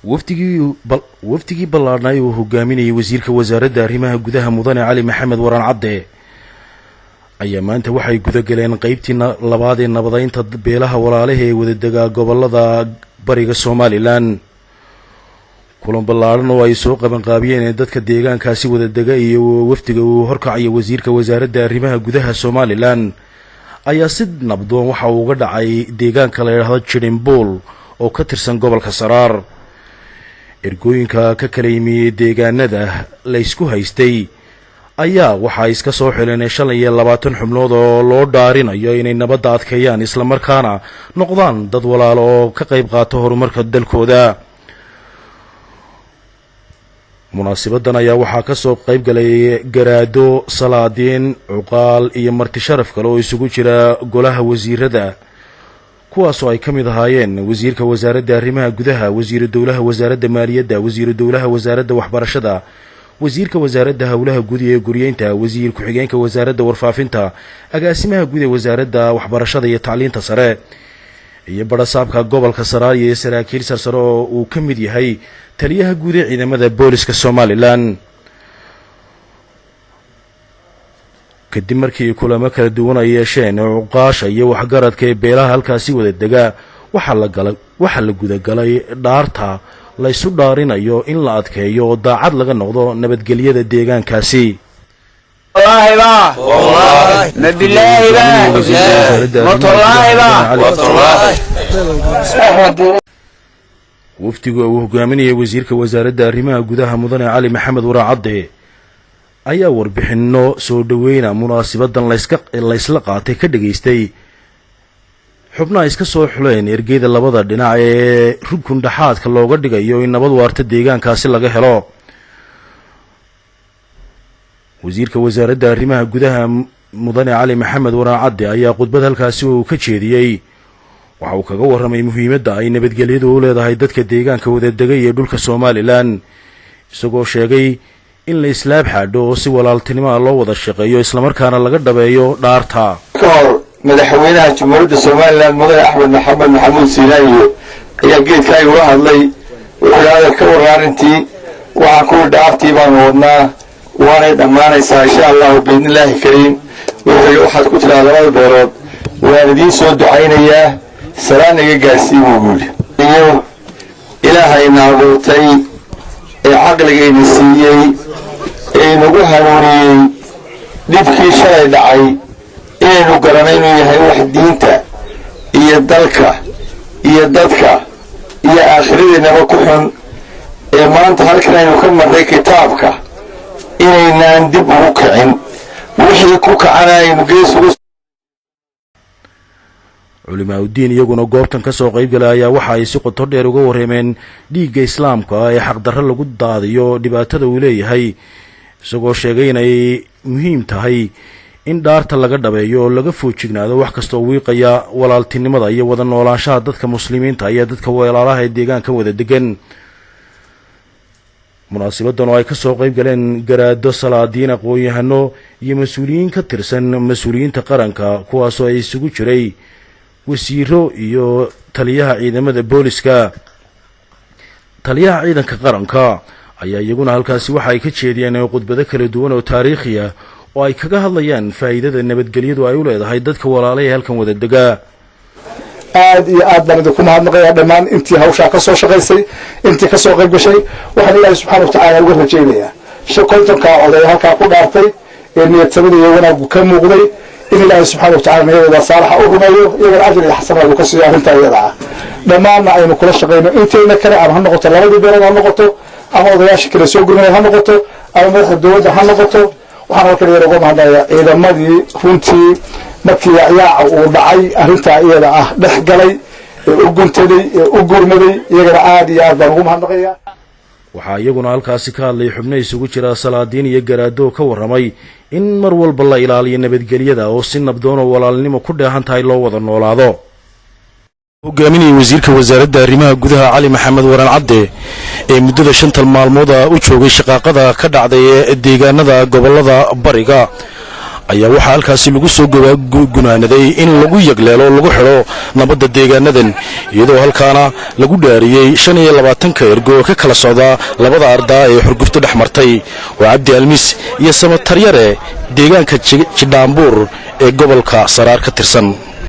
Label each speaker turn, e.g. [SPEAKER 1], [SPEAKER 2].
[SPEAKER 1] Wafdigii ballaadhnay uu hogaaminayay wasiirka wasaaradda arrimaha gudaha, Mudane Cali Maxamed Waran Cadde, ayaa maanta waxay gudagaleen qeybtii labaad ee nabadeynta beelaha walaalaha ee wadadegaa gobolada bariga Somaliland. Kulan ballaadhan oo ay soo qabanqaabiyeen dadka deegaankaasi wadadega iyo wafdiga uu horkacaya wasiirka wasaaradda arrimaha gudaha Somaliland ayaa si nabdoon waxa uu uga dhacay deegaanka la yidhaahdo Jidhinbuul oo ka tirsan gobolka Saraar. Ergooyinka ka kala yimi deegaanada laysku haystay ayaa waxaa iska soo xileen 25 xubnood oo loo dhaarinayo inay nabadda adkeeyaan, islamarkaana noqdaan dad walaalo oo ka qayb qaata horumarka dalkooda. Munaasibadan ayaa waxaa ka soo qayb galay garaado, salaadiin, cuqaal iyo marti sharaf kale oo isugu jira golaha wasiirada, kuwaasoo ay ka mid ahaayeen wasiirka wasaaradda arrimaha gudaha, wasiiru dowlaha wasaaradda maaliyadda, wasiiru dowlaha wasaaradda waxbarashada, wasiirka wasaaradda howlaha guud ee guryeynta, wasiir ku-xigeenka wasaaradda warfaafinta, agaasimaha guud ee wasaaradda waxbarashada iyo tacliinta sare, iyo barasaabka gobolka Saraar, iyo saraakiil sarsare oo uu ka mid yahay taliyaha guud ee ciidamada booliska Somaliland. Kadib markii kulamo kala duwan ay yeesheen cuqaasha iyo waxgaradka ee beelaha halkaasi wada dega, waxaa la gudagalay dhaarta laysu dhaarinayo in la adkeeyo oo daacad laga noqdo nabadgelyada deegaankaasi.
[SPEAKER 2] Wallaahi ma bilaahi ba ma tallaahi ba.
[SPEAKER 1] Wafdigu uu hogaaminayay wasiirka wasaaradda arrimaha gudaha, Mudane Cali Maxamed Waraacadde, ayaa warbixinno soo dhoweyna munaasibadan laysla qaatay ka dhageystay xubnaha iska soo xuleen ergeyda labada dhinac ee rukun dhexaadka looga dhigayo in nabad waarta deegaankaasi laga helo. Wasiirka wasaaradda arrimaha gudaha, Mudane Cali Maxamed Waraacadde, ayaa khudbad halkaasi uu ka jeediyey waxa uu kaga warramay muhiimadda ay nabadgelyadu u leedahay dadka deegaanka wadadegay ee dhulka Somaliland, isagoo sheegay in la islaab xaadho oo si walaaltinimo ah loo wada shaqeeyo, islamarkaana laga dhabeeyo dhaarta.
[SPEAKER 3] Ka hor madaxweynaha Jamhuuriyadda Somaliland, Mudane Axmed Maxamed Maxamuud Siinaayo, ayaa geedkaa igula hadlay. Wuxuu hadal ka warran arrintii. Waxaan kuwi dhaartii baanu wadnaa, waanay dhammaanaysaa insha Allahu biidnillaahi kariim. Wuxuu waxaad ku tiraa labada beelood waan idiin soo ducaynayaa, salaan iga gaarsii, buu yidhi. Iyo Ilaahayna abuurtay ee caqligayna siiyey ee inagu hanuuniyey dhibkii shalay dhacay inaynu garanay inuu yahay wax diinta iyo dalka iyo dadka iyo aakhiradeennaba ku xun, ee maanta halkan aynu ka marray kitaabka inaynaan dib ugu kicin, wixii ku kacana aynu gees ugu
[SPEAKER 1] Culimaa uddiin iyaguna goobtan ka soo qayb galay ayaa waxa ay si qoto dheer uga warrameen dhiigga islaamka ee xaqdarro lagu daadiyo dhibaatada uu leeyahay, isagoo sheegay inay muhiim tahay in dhaarta laga dhabeeyo oo laga foojignaado wax kastoo wiiqaya walaaltinimada iyo wada noolaanshaha dadka muslimiinta iyo dadka walaalaha ee deegaanka wada degan. Munaasibadan oo ay ka soo qayb galeen garaado, salaadiin, aqoon-yahano iyo mas-uuliyiin ka tirsan mas-uuliyiinta qaranka, kuwaasoo ay isugu jiray wasiiro iyo taliyaha ciidamada booliska, taliyaha ciidanka qaranka, ayaa iyaguna halkaasi waxa ay ka jeediyeen khudbado kala duwan oo taariikhi ah oo ay kaga hadlayaan faa'iidada nabadgelyadu ay u leedahay dadka walaalay ee halkan wada degaa.
[SPEAKER 4] Aad iyo aad baan idinku mahadnaqayaa dhammaan intii hawshaa ka soo shaqaysay, intii ka soo qayb gashay. Waxaan Ilaahay subxaana watacaala uga rajaynayaa 50-kaa oday halkaa ku dhaartay ee niyadsamada iyo wanaaggu ka muuqday in Ilaahay subxana watacala niyadooda saalaxa u rumeeyo, iyagana ajir iyo xasanaad uu ka siiyo arrintaa iyada ah. Dhammaanna aynu kula shaqayno intayna kale, ama ha noqoto labadii beelood ha noqoto, ama odayaasha kale soo gurmanay ha noqoto, ama madaxda dowladda ha noqoto. Waxaan halkan yar uga mahadnayaa ciidamadii runtii markii yaacyaaca uu dhacay arrintaa iyada ah dhex galay ee u guntaday ee u gurmaday, iyagana aad iyo aad baan ugu mahadnaqayaa.
[SPEAKER 1] Waxaa iyaguna halkaasi ka hadlay xubno isugu jira salaadiin iyo garaado ka warramay in mar walba la ilaaliyo nabadgelyada oo si nabdoon oo walaalnimo ku dheehan tahay loo wada noolaado. Hogaaminaya wasiirka wasaaradda arrimaha gudaha, Cali Maxamed Waran Cadde, ee muddada 5-ta maalmood ah u joogay shaqaaqada ka dhacday ee deegaanada gobolada bariga, Ayaa waxaa halkaasi lagu soo gunaanaday in lagu yagleelo, lagu xidho nabadda deegaanadan, iyadoo halkaana lagu dhaariyey 25-ka ergo ka kala socda labada ardaa ee xurgufta dhex martay oo Cabdi Almis iyo Samataryare, deegaanka Jidhaambuur ee gobolka Saraar ka tirsan.